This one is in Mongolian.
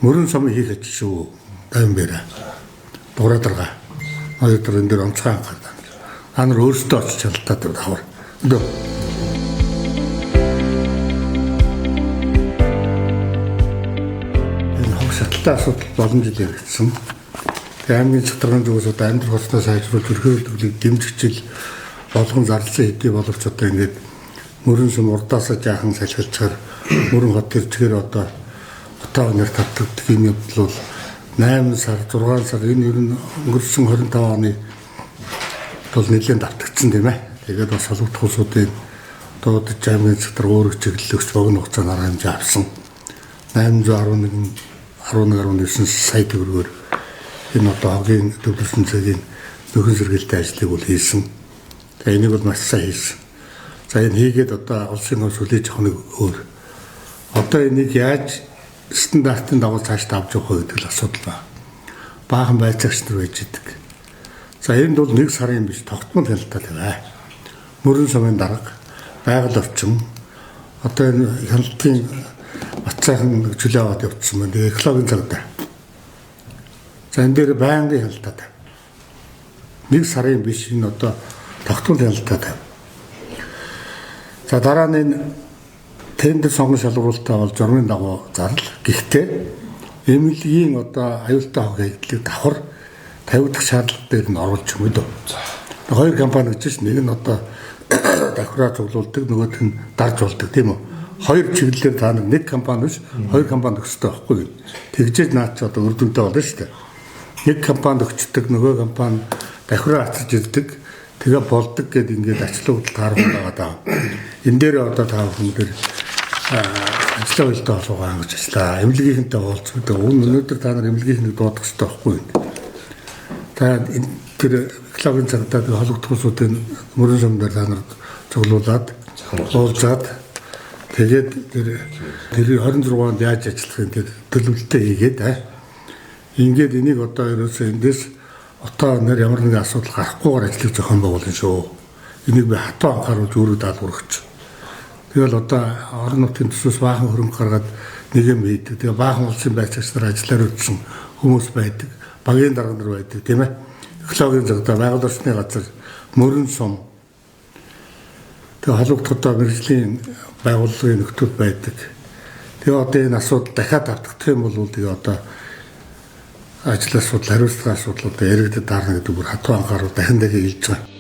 Мөрөн сум хийх ажил шүү. Тайван бэрэ. Дуурай дарга. Хоёр дараа энэ дээр онцгой анхаарал. Та нар өөрсдөө очиж хяналтаа давхар. Өндөө. Энэ хог шаталтай асуудал олон жил яригдсан. Тэгээ аймгийн цахилгаан зүгээс одоо амьдрах хугацаа сайжруулах, ерхий төлөвлөлийг дэмжих жил болгон зарласан хэдий боловч одоо ингээд мөрөн сум урдаасаа жаахан салхилчаар мөрөн хот ирчгээр одоо хотоо өнөр татдаг юм явдал бол 8 сар, 6 сар энэ ер нь өнгөрсөн 25 оны бол нэлээд давтагдсан тийм ээ. Тэгээд бас холбогдох улсуудын дуудаж аймгийн цахилгаан өөрөг чиглэлөгч богино хугацаанд арга хэмжээ авсан. 811 11.9 сая төгрөгөөр энэ одоо хогийн төвлөрсөн цагийн нөхөн сэргийлтийн ажлыг бол хийсэн. Тэгээ энийг бол маш сайн хийсэн. За энэ хийгээд одоо улсын хөөс хүлээж авах нэг өөр. Одоо энийг яаж стандартын дагуу цааш авч явах вэ гэдэг л асуудал байна. Баахан байцаагч нар байж идэг. За энд бол нэг сарын биш тогтмол хяналттай тавиа. Мөрөн сумын дарга, байгаль орчин одоо энэ хяналтын бат сайхан чөлөө аваад явчихсан байна. Тэгээ экологийн цагдаа. За энэ дээр байнгын хяналттай тавь. Нэг сарын биш энэ одоо тогтмол хяналттай тавь. За дараа нь энэ тендер сонгон шалгаруулалтаа бол журмын дагуу зарл. Гэхдээ эмнэлгийн одоо аюултай хог хийгдлийг давхар тавигдах шаардлага дээр нь оруулж юм дөө. Хоёр компани гэж чинь нэг нь одоо давхраа цуглуулдаг, нөгөөх нь дарж болдог тийм үү? Хоёр чиглэлээр та нар нэг компани биш, хоёр компани өгсөй байхгүй юу? Тэгжээж наад чи одоо үр дүнтэй болно шүү дээ. Нэг компанид өгчдөг, нөгөө компани давхраа атарч ирдэг. Тэгээ болдог гэд ингээд ачлал худал таарах байгаа даа. Энэ дээр одоо та бүхэн дээр ажлаа үйлдэл олгоо хангаж ажиллаа. Эмнэлгийнхэнтэй уулздаг. Өнөөдөр та нар эмнэлгийнхнийг дуудах хэрэгтэй байхгүй юу? Та энэ тэр экологийн цагдаа холбогдох улсуудын мөрөн сум дээр та нар цуглуулад уулзаад тэгээд тэр 26 онд яаж ажиллах юм тэр төлөвлөлтөө хийгээд ингээд энийг одоо ерөөсөө эндээс отоо нэр ямар нэгэн асуудал гарахгүйгээр ажлыг зохион байгуулна шүү. Энийг би хатуу анхааруулж өөрөө даалгавар өгч. Тэгэл одоо орон нутгийн төсвөөс баахан хөрөнгө гаргаад нэг юм хийдэг. Тэгээ баахан улсын байцаагч нар ажиллаар өгсөн хүмүүс байдаг. Багийн дарга нар байдаг тийм ээ. Экологийн цагдаа, байгаль орчны газар, мөрөн сум. Тэгээ холбогдох одоо мэргэжлийн байгууллагын нөхцөл байдаг. Тэгээ одоо энэ асуудал дахиад давтагдах юм бол тэгээ одоо ажил асуудал, хариуцлага асуудал одоо яригдад дарна гэдэг бүр хатуу анхаарал дахин дахин хэлж байгаа.